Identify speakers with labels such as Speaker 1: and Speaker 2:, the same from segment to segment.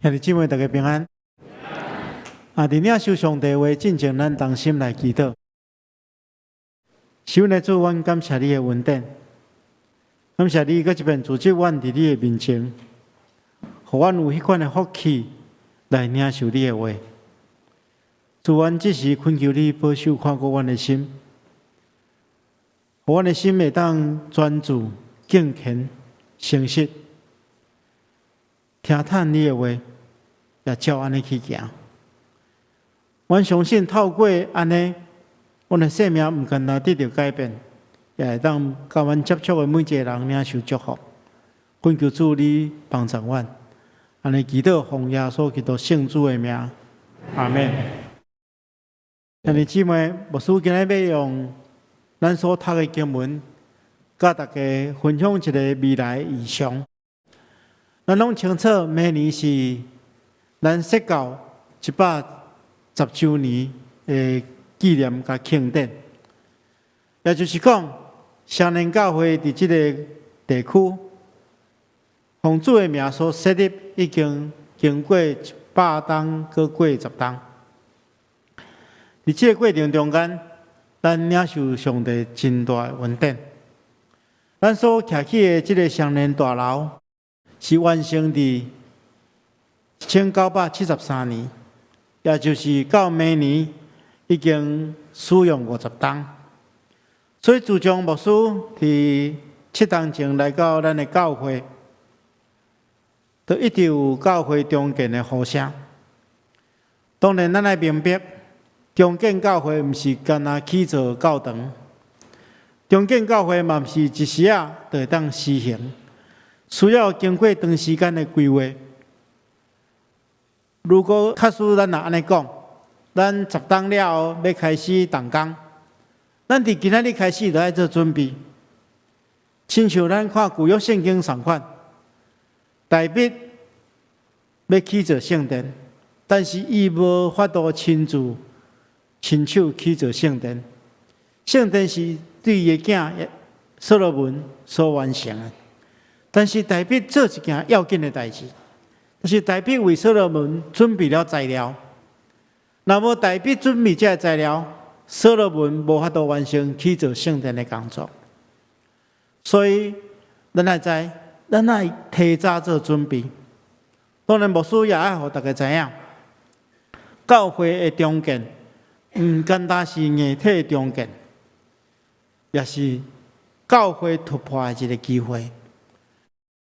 Speaker 1: 兄弟姊妹，大家平安。啊，佇領受上帝話進前，咱同心來祈禱。是阮的主，阮感謝你的恩典，感謝你閣一遍組織阮佇你的面前，予阮有彼款的福氣來領受你的話。主，阮這時懇求你保守看顧阮的心，予阮的心會當專注、敬虔、誠實，聽聽你的話，也照按呢去行。阮相信透過按呢，阮的生命毋干焦得著改變，也會當佮阮接觸的每一个人領受祝福。懇求主你幫助阮，按呢祈禱奉耶穌基督聖子的名，阿們。兄弟姊妹，牧師今日欲用咱所讀的經文，佮大家分享一個未來異象。咱攏清楚，明年是咱設教110週年的紀念佮慶典，也就是講，雙連教會佇這个地區，奉主的名所設立，已經經過100冬，閣過10冬。佇這个過程中間，咱領受上帝真大的恩典。咱所徛起的這个雙連大樓，是完成佇1973年，也就是到明年已經使用50冬。所以自從牧師佇7冬前來到咱的教會，就一直有教會重建的呼聲。當然，咱愛明白，重建教會毋是干焦起造教堂，重建教會嘛毋是一時仔就會當實行，需要經過長時間的規劃。如果假使咱若按呢講，咱10冬了後欲開始動工，咱佇今仔日開始就愛做準備。親像咱看舊約聖經仝款，大衛欲起造聖殿，但是伊無法度親自親手起造聖殿。聖殿是對伊的囝所羅門所完成的，但是大衛做一件要緊的代誌，就是大衛為所羅門準備了材料。若無大衛準備這个材料，所羅門無法度完成起造聖殿的工作。所以，咱愛知，咱愛提早做準備。當然，牧師也愛予大家知影，教會的重建，毋簡單是硬體的重建，也是教會突破的一个機會。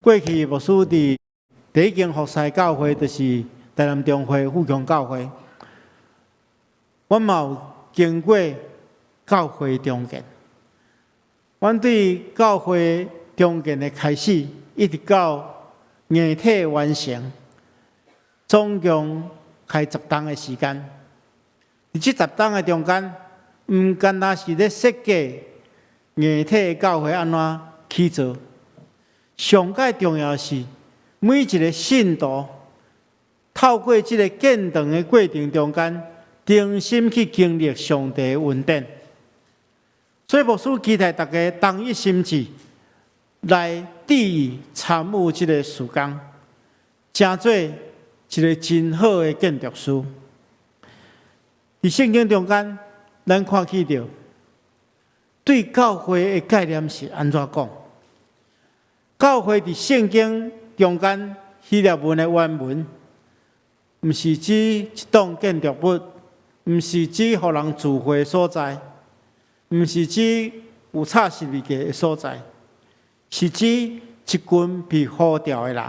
Speaker 1: 過去牧師佇第一間服侍教會，就是台南中會富強教會。阮嘛有經過教會重建，阮對教會重建的開始，一直到硬體完成，總共開十冬的時間。佇這十冬的中間，毋干焦是咧設計硬體的教會按怎起造，上蓋重要是每一个信徒透過這个建堂的過程中間，重新去經歷上帝的恩典。所以牧師期待大家同一心志來致意參與這个事工，成做一个真好的建築師。佇聖經中間，咱看見著對教會的概念是按怎講？教會佇聖經中間希臘文的原文，毋是指一棟建築物，毋是指予人聚會的所在，毋是指有插十字架的所在，是指一群被呼召的人。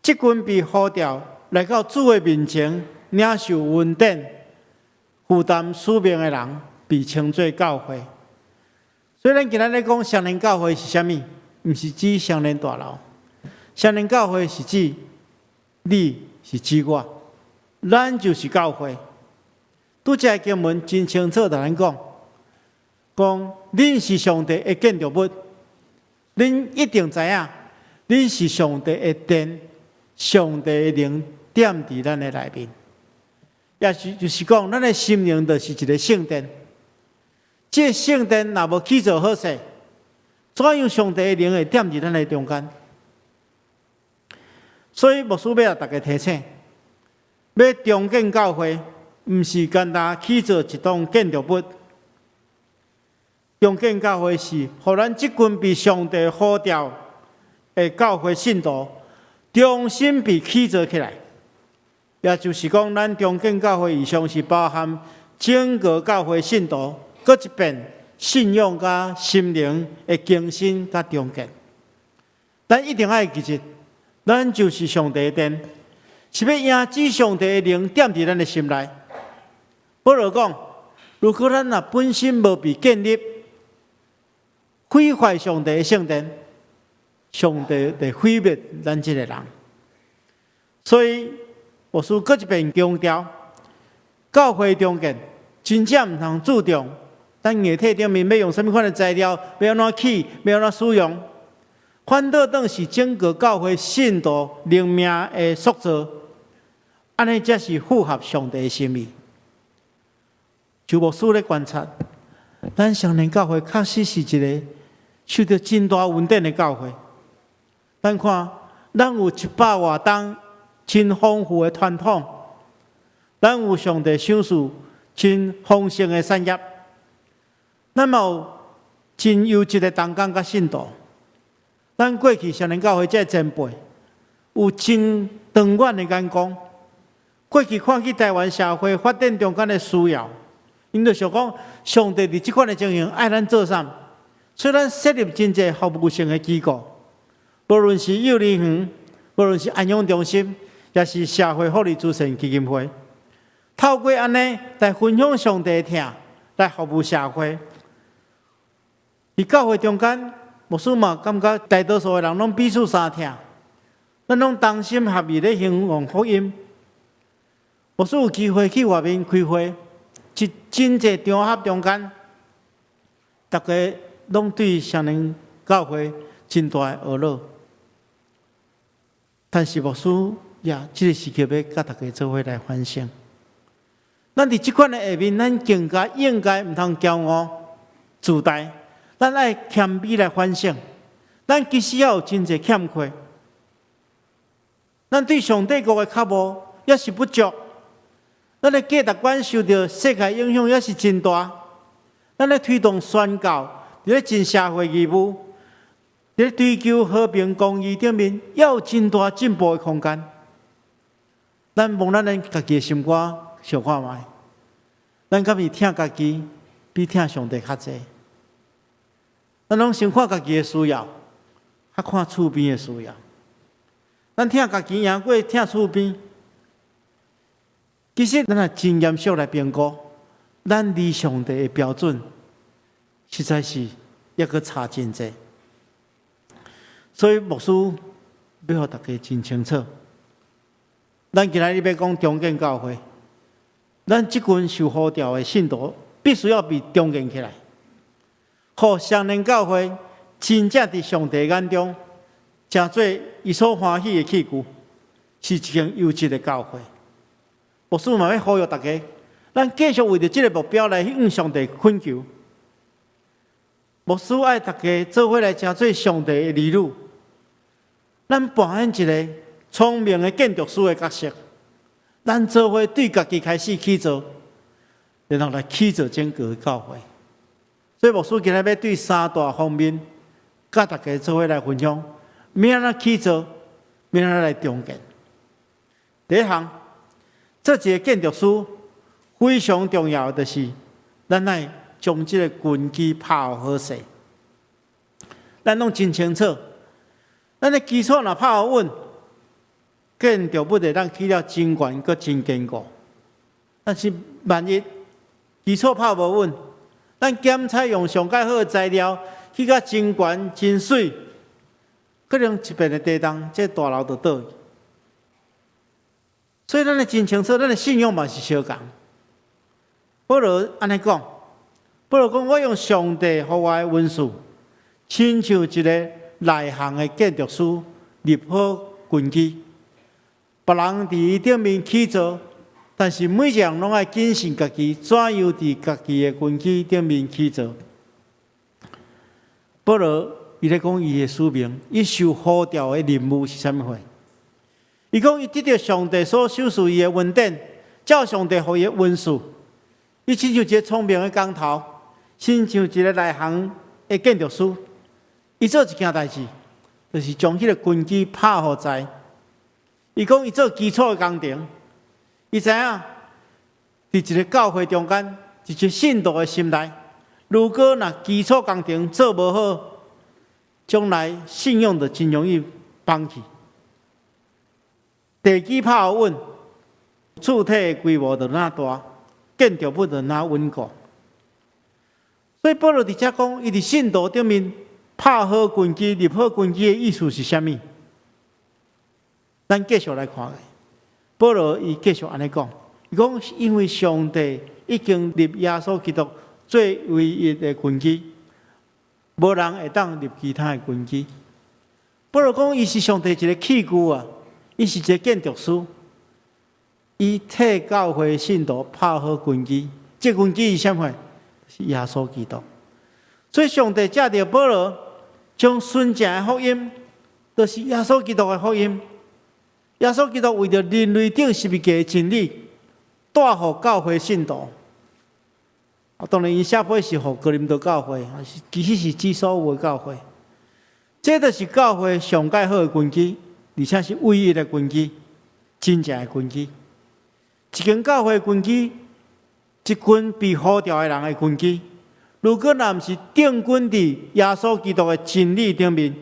Speaker 1: 這群被呼召來到主的面前，領受恩典、負擔使命的人，被稱做教會。所以，咱今仔日講雙連教會是啥物？毋是指雙連大樓，雙連教會是指你，是指我，咱就是教會。拄才的經文真清楚，佇咱講，講恁是上帝的建築物，恁一定知影，恁是上帝的殿，上帝的靈踮佇咱的內面。也是就是講，咱的心靈就是一个聖殿。這个聖殿若無起造好勢，怎樣上帝的靈會踮佇咱的中間？所以牧師欲共大家提醒，欲重建教會，毋是干焦起造一棟建築物。重建教會是，予咱這群被上帝呼召的教會信徒，重新被起造起來。也就是講，咱重建教會異象是包含整個教會信徒，閣一遍信仰佮心靈的更新佮重建。咱一定愛記得，咱就是上帝的殿，是欲迎接上帝的靈踮佇咱的心內。保羅講，如果咱若本身無被建立，毀壞上帝的聖殿，上帝會毀滅咱這個人。所以，牧師閣一遍強調，教會重建真正毋通注重咱硬體頂面欲用啥物款的材料，欲按怎起，欲按怎使用，反倒當是整個教會信徒靈命的塑造，按呢才是符合上帝的心意。就牧師咧觀察，咱雙連教會確實是一个受著真大恩典的教會。咱看，咱有100外冬真豐富的傳統，咱有上帝賞賜真豐盛的產業，咱嘛有真優質的同工佮信徒。咱過去雙連教會這个前輩有真長遠的眼光，過去看見台灣社會發展中間的需要，𪜶就想講，上帝佇這款的情形愛咱做啥？所以咱設立真濟服務性的機構，無論是幼兒園，無論是安養中心，抑是社會福利慈善基金會，透過按呢來分享上帝的疼，來服務社會。佇教會中間，牧師嘛感覺大多數的人攏彼此相疼，咱攏同心合意咧興旺福音。牧師有機會去外面開會，佇真濟場合中間，大家攏對雙連教會真大的懊惱。但是牧師也這个時刻欲佮大家做伙來反省。咱佇這款的下面，咱更加應該毋通驕傲自大，咱愛謙卑來反省。咱其實猶有真濟欠缺，咱對上帝國的渴慕猶是不足。咱的價值觀受著世界影響猶是真大。咱咧推動宣教，佇咧盡社會義務，佇咧追求和平公義頂面，猶有真大進步的空間。咱摸咱家己的心肝，想看覓？咱敢是疼家己比疼上帝較濟？咱攏先看家己的需要，較看厝邊的需要。咱疼家己贏過疼厝邊。其實，咱若真嚴肅來評估，咱離上帝的標準，實在是猶閣差真濟。所以牧師欲予大家真清楚，咱今仔日欲講重建教會，咱這群受呼召的信徒，必須要被重建起來，予雙連教會真正佇上帝眼中，成做伊所歡喜的器具，是一間優質的教會。牧師嘛欲呼籲大家，咱繼續為著這个目標來向上帝懇求。牧師愛大家做伙來成做上帝的兒女，咱扮演一个聰明的建築師的角色，咱做伙對家己開始起造，然後來起造整個教會。所以牧師今仔日欲對三大方面，佮大家做伙來分享，欲按怎起造，欲按怎來重建。第一項，做一个建築師非常重要的就是，咱愛將這个根基拍予好勢。咱攏真清楚，咱的基礎若拍無穩，建築物會當起了真懸閣真堅固。但是萬一基礎拍無穩，咱兼採用上蓋好的材料，起甲真懸真媠，可能一遍的地動，這大樓就倒去。所以咱會真清楚，咱的信仰嘛是相仝。保羅按呢講，保羅講我用上帝予我的恩賜，親像一个內行的建築師立好根基，別人佇伊頂面起造，但是每一个人攏愛謹慎家己，怎樣佇家己的根基頂面起造。保羅伊咧講伊的使命，伊受呼召的任務是啥物貨？伊講伊得著上帝所賞賜伊的恩典，照上帝予伊的恩賜，伊親像一个聰明的工頭，親像一个內行的建築師。伊做一件代誌，就是將彼个根基拍予在。伊講伊做基礎的工程，伊知影佇一个教會中間，一個信徒的心內，如果若基礎工程做無好，將來信仰就真容易崩去。地基拍予穩，厝體的規模就若大，建築物就若穩固。所以保羅佇遮講，伊佇信徒頂面拍好根基、立好根基的意思是啥物？咱繼續來看。保羅伊繼續按呢講，伊講因為上帝已經立耶穌基督做唯一的根基，無人會當立其他的根基。保羅講，伊是上帝一个器具啊，伊是一个建築師，伊替教會信徒拍好根基。這根基是啥物？是耶穌基督。所以上帝藉著保羅，將純正的福音，就是耶穌基督的福音。耶穌基督為著人類釘十字架的真理，帶予教會信徒。啊，當然，伊寫批是予哥林多教會，其實是指所有的教會。這就是教會上蓋好的根基，而且是唯一的根基，真正的根基。一間教會根基，一群被呼召的人的根基，如果若毋是定根佇耶穌基督的真理頂面，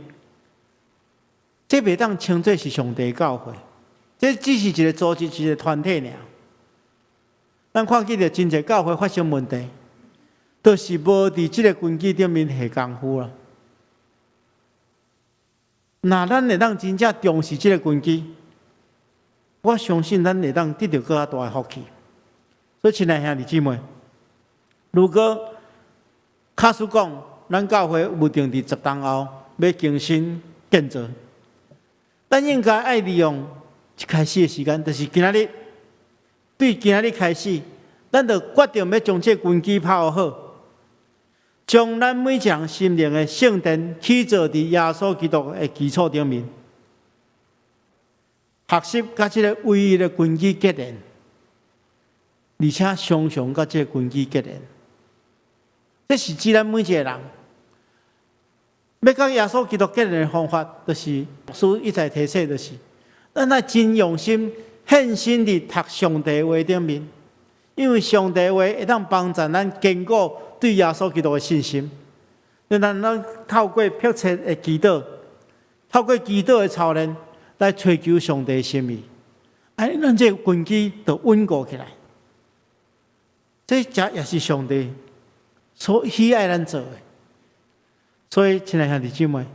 Speaker 1: 這袂當稱做是上帝教會，這只是一个組織、一个團體爾。咱看見著真濟教會發生問題，就是無佇這个根基頂面下功夫啦。若咱會當真正重視這个根基，我相信咱會當得著閣較大的福氣。所以，親愛兄弟姊妹，如果假使講咱教會有定佇10冬後欲更新建造，咱應該愛利用一開始的時間，就是今仔日，對今仔日開始，咱就決定欲將這根基拍好，將咱每一人心靈的聖殿起造佇耶穌基督的基礎頂面，學習佮這个唯一的根基結連，而且常常佮這个根基結連。這是指咱每一個人欲佮耶穌基督結連的方法，就是牧師一再提醒，就是咱愛真用心獻身佇讀上帝話頂面，因為上帝話會當幫助咱堅固對耶穌基督的信心。咱透過迫切的祈禱，透過祈禱的操練，來追求上帝的心意，按呢咱這個根基就穩固起來。這才也是上帝所喜愛咱做的。所以，親愛兄弟姊妹，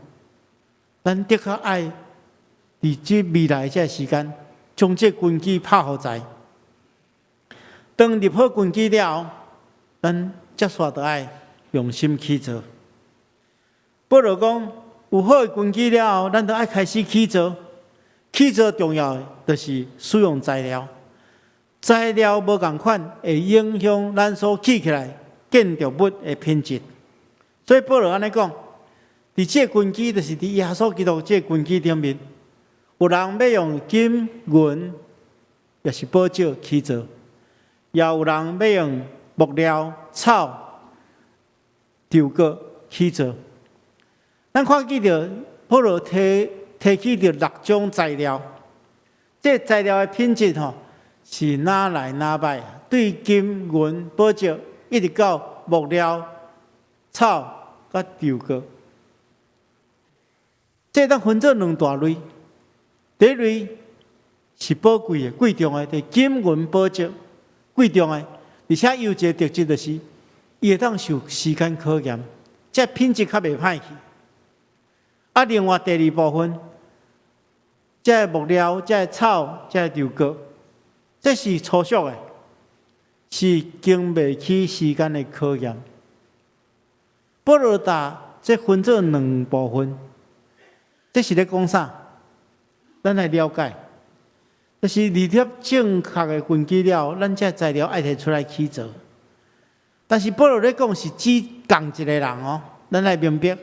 Speaker 1: 咱的確愛佇這未來這個時間，將這根基拍予在。當立好根基了後，咱接續就愛用心去做。保羅講，有好的根基了後，咱就愛開始起造。起造重要的就是使用材料，材料無仝款，會影響咱所起起來建築物的品質。所以保羅按呢講，佇這個根基，就是佇耶穌基督這個根基頂面，有人欲用金銀，抑是寶石起造，也有人欲用木料、草、櫥角起造。咱看見著保羅提起著六種材料，這材料的品質吼是哪來哪歹？對金銀寶石，一直到木料、草佮櫥角，這當分做兩大類。第一類是寶貴的、貴重的，就是金銀寶石貴重的，而且伊有一个特質，就是伊會當受時間考驗，這品質較袂歹去。啊，另外第二部分，這個木料、這個草、這個櫥角，這是粗俗的，是經袂起時間的考驗。保羅把這分做兩部分，這是咧講啥？咱來了解，就是立正確的根基了，咱這材料愛提出來起造。但是保羅咧講是指仝一个人哦，咱來明白。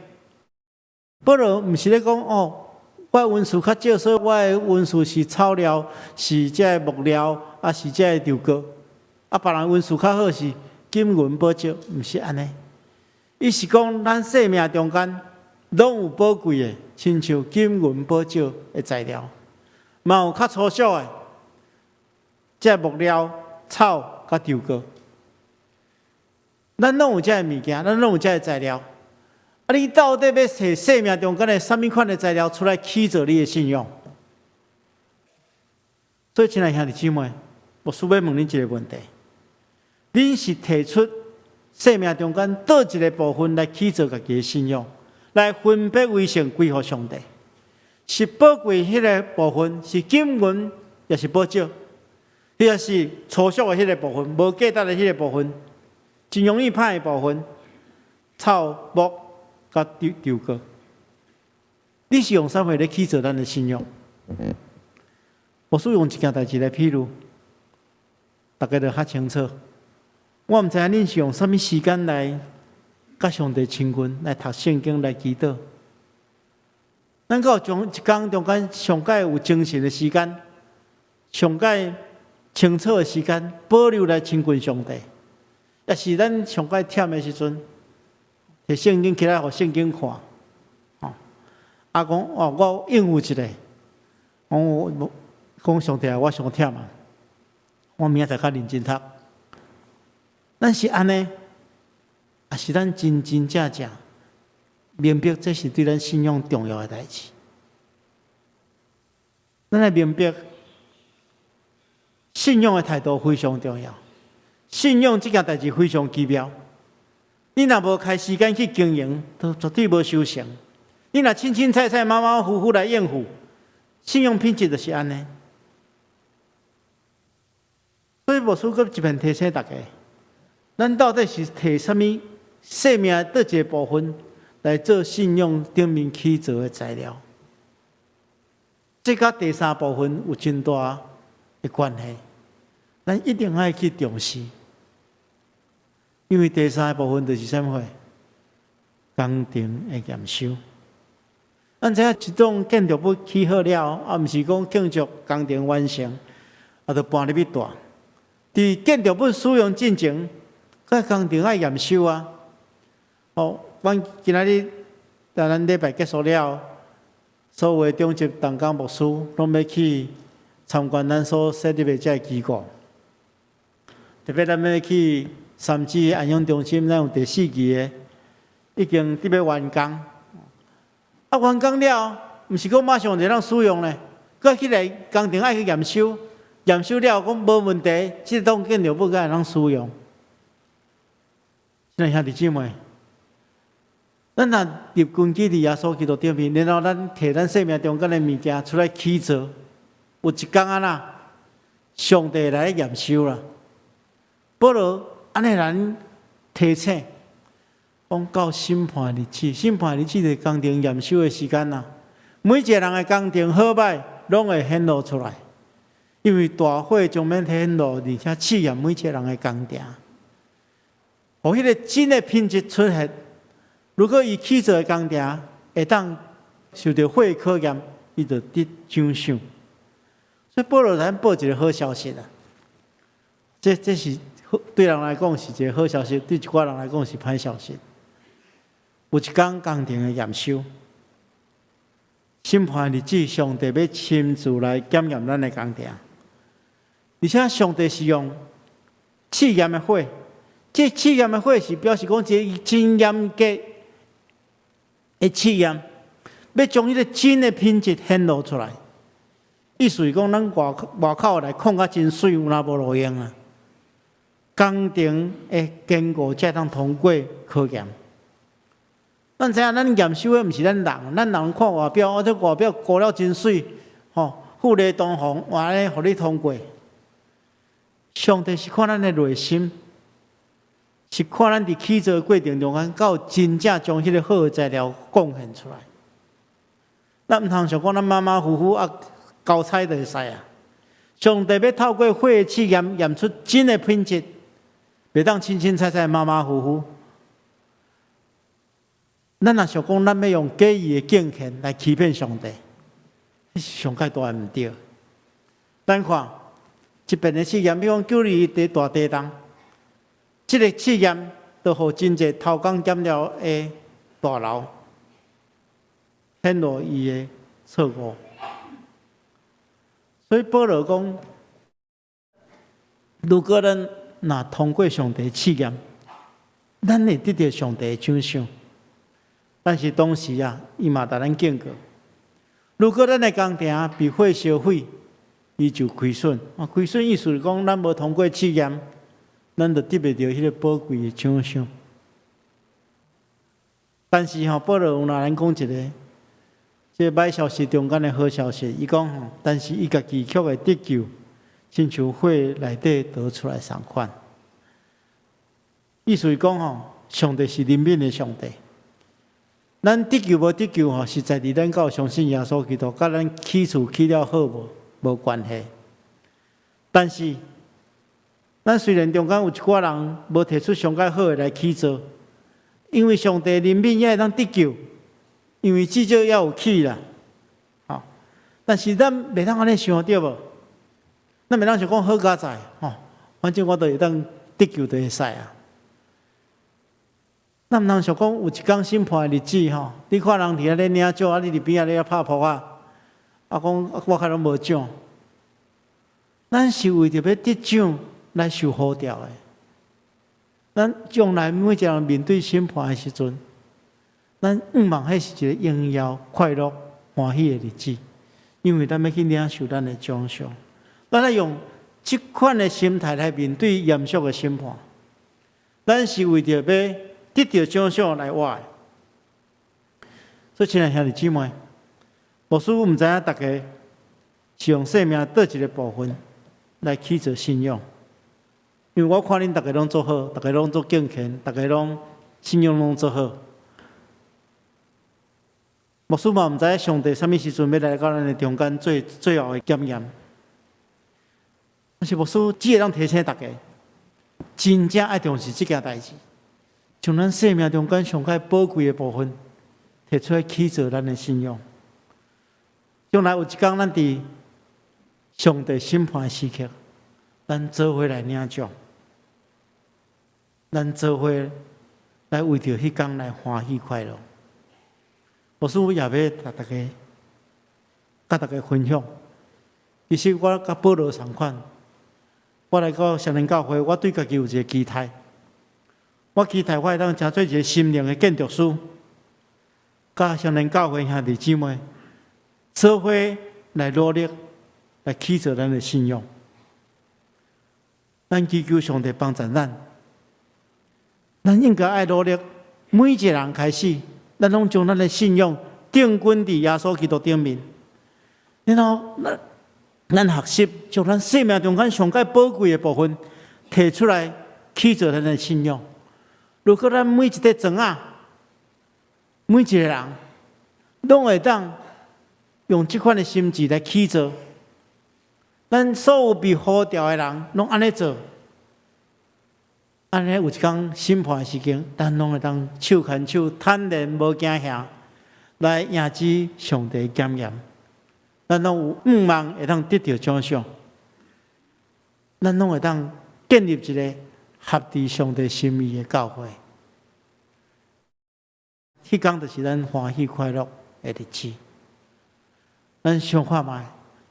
Speaker 1: 保羅毋是咧講哦，我的恩賜較少，所以我的恩賜是草料，是這个木料，啊是這个石膏。啊，別人恩賜較好是金銀寶石，毋是按呢。伊是講咱生命中間攏有寶貴的，親像金銀寶石的材料，嘛有較粗俗的，這个木料、草佮石膏。咱攏有這个物件，咱攏有這个材料。啊，你到底欲提生命中間的啥物款的材料出來起造你的信仰？所以，親愛兄弟姊妹，牧師欲問恁一个問題：恁是提出生命中間佗一个部分來起造家己的信仰，來分別為聖歸予上帝？是寶貴彼个部分，是金銀，抑是寶石？抑是粗俗的彼个部分，無價值的彼个部分，真容易歹的部分，草木佮石膏。你是用啥物來起造咱的信仰？牧師用一件代誌來譬喻，大家就較清楚。我毋知影恁是用啥物時間來佮上帝親近，來讀聖經，來祈禱。咱敢有將一工中間上蓋有精神的時間，上蓋清楚的時間，保留來親近上帝。抑是咱上蓋忝的時陣，提聖經起來，予聖經看，吼，啊講哦，我應付一下，講我講上帝啊，我傷忝啊，我明仔載較認真讀。咱是按呢，抑是咱真真正正明白這是對咱信仰重要的代誌？咱愛明白信仰的態度非常重要，信仰這件代誌非常奇妙。你若無開時間去經營，都絕對無收成。你若凊凊彩彩、馬馬虎虎來應付，信仰品質就是按呢。所以牧師閣一遍提醒大家，咱到底是提啥物生命佗一个部分來做信仰頂面起造的材料？這佮第三部分有真大的關係，咱一定愛去重視。因為第三個部分就是啥物貨？工程的驗收。咱知影一棟建築物起好了，啊，毋是講建築工程完成，啊，就搬入去蹛。佇建築物使用進前，這工程愛驗收啊。哦，阮今仔日，當咱禮拜結束了，所有的長執同工牧師攏欲去參觀咱所設立的這个機構。特別咱欲去三芝安養中心，咱有第四期的，已經佇欲完工。啊，完工了，毋是講馬上就會當使用咧，閣起來工程愛去驗收，驗收了講無問題，這棟建築物才會當使用。親愛兄弟姊妹，咱若立根基佇耶穌基督頂面，然後咱提咱生命中間的物件出來起造，有一工按怎，上帝來驗收啦。保羅按呢咱提醒，講到審判日子，審判日子就是工程驗收的時間啦。每一個人的工程好歹，攏會顯露出來，因為大火將欲顯露，而且試驗每一個人的工程，予彼个真的品質出現。如果伊起造的工程會當受著火考驗，伊就得獎賞。所以保羅咱報一个好消息啦，這是對人來講是一個好消息，對一寡人來講是歹消息。有一工工程的驗收，審判日子，上帝欲親自來檢驗咱的工程，而且上帝是用試驗的火，這試驗的火是表示講一個真嚴格的試驗，欲將彼个真的品質顯露出來。意思是講，咱外口來看甲真媠，有哪無路用啊？工程的堅固才通通過考驗。咱知影，咱驗收的毋是咱人，咱人看外表，哦，這外表糊了真媠，吼，富麗堂皇，哇咧，予你通過。上帝是看咱的內心，是看咱佇起造的過程中間，敢有真正將彼个好的材料貢獻出來。咱毋通想講咱馬馬虎虎啊，交差就會使啊。上帝欲透過火的試驗，驗出真的品質，袂當凊凊彩彩、馬馬虎虎。咱若想講，咱欲用假意的敬虔來欺騙上帝，彼是上蓋大的毋對。咱看一遍的試驗，比如講九二一大地動，這个試驗就予真濟偷工減料的大樓顯露伊的錯誤。所以保羅講，如果咱若通過上帝試驗，咱會得著上帝的獎賞。但是同時啊，伊嘛共咱警告：如果咱的工程被火燒毀，伊就虧損。啊，虧損意思是講，咱無通過試驗，咱就得袂著彼个寶貴的獎賞。但是吼，保羅有若咱講一个，這個歹消息中間的好消息，伊講吼，但是伊家己卻會得救，親像火內底逃出來仝款。意思是講吼，上帝是憐憫的上帝。咱得救無得救吼，實在佇咱敢有相信耶穌基督，佮咱起厝起了好無無關係。但是，咱雖然中間有一寡人無提出上蓋好的來起造，因為上帝憐憫也會當得救，因為至少猶有起啦。吼，但是咱袂當按呢想對無？咱袂當想講好佳哉吼，反正我都會當得救就會使啊。咱毋通想講有一工審判的日子吼，你看人佇遐咧領獎，啊你佇邊仔咧拍撲仔，啊講我較攏無獎。咱是為著欲得獎來受呼召的。咱將來每一個人面對審判的時陣，咱向望彼是一個榮耀、快樂、歡喜的日子，因為咱欲去領受咱的獎賞。咱愛用這款的心態來面對嚴肅的審判。咱是為著欲得著獎賞來活的。所以，親愛兄弟姊妹，牧師毋知影大家是用生命佗一个部分來起造信仰，因為我看恁逐家攏足好，逐家攏足敬虔，逐家攏信仰攏足好。牧師嘛毋知上帝啥物時陣欲來到咱的中間做最後的檢驗，但是牧師只會當提醒大家，真正愛重視這件代誌，將咱生命中間上蓋寶貴的部分提出來起造咱的信仰。將來有一工，咱佇上帝審判的時刻，咱做伙來領獎，咱做伙來為著彼工來歡喜快樂。牧師也欲共大家分享。其實我佮保羅仝款，我來到雙連教會，我對家己有一個期待。我期待我會當成做一個心靈的建築師，佮雙連教會兄弟姊妹做伙來努力，來起造咱的信仰。咱祈求上帝幫助咱，咱應該愛努力，每一個人開始，咱攏將咱的信仰定根佇耶穌基督頂面，然後咱咱學習將咱生命中間上蓋寶貴的部分提出來，起造咱的信仰。如果咱每一塊磚仔，每一個人攏會當用這款的心志來起造，咱所有被呼召的人攏按呢做，按呢有一工審判的時間，咱攏會當手牽手，坦然無驚嚇來迎接上帝檢驗。咱攏有向望會當得著獎賞，咱攏會當建立一個合佇上帝心意的教會。彼工就是咱歡喜快樂的日子。咱想看覓，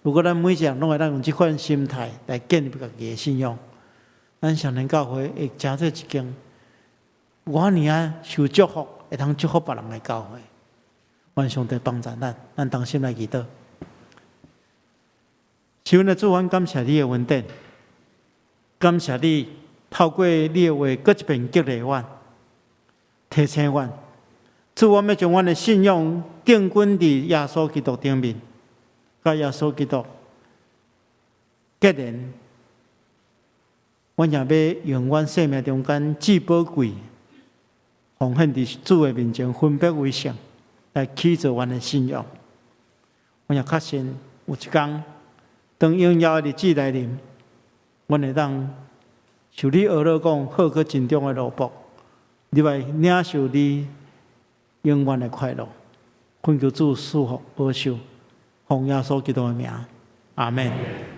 Speaker 1: 如果咱每一個人攏會當用這款心態來建立家己的信仰，咱雙連教會會成做一間偌爾仔受祝福，會當祝福別人的教會。願上帝幫助咱，咱同心來祈禱。是阮的主，阮感謝你的恩典，感謝你透過你的話，閣一遍激勵阮，提醒阮。主，阮欲將阮的信仰定根佇耶穌基督頂面，佮耶穌基督結連。阮也欲用阮生命中間至寶貴，奉獻佇主的面前，分別為聖，來起造阮的信仰。阮也確信有一工，當榮耀的日子來臨，阮會當受你呵咾講好閣珍重的奴僕，入來領受你永遠的快樂。懇求主賜福保守，奉奉耶穌基督的名，阿門。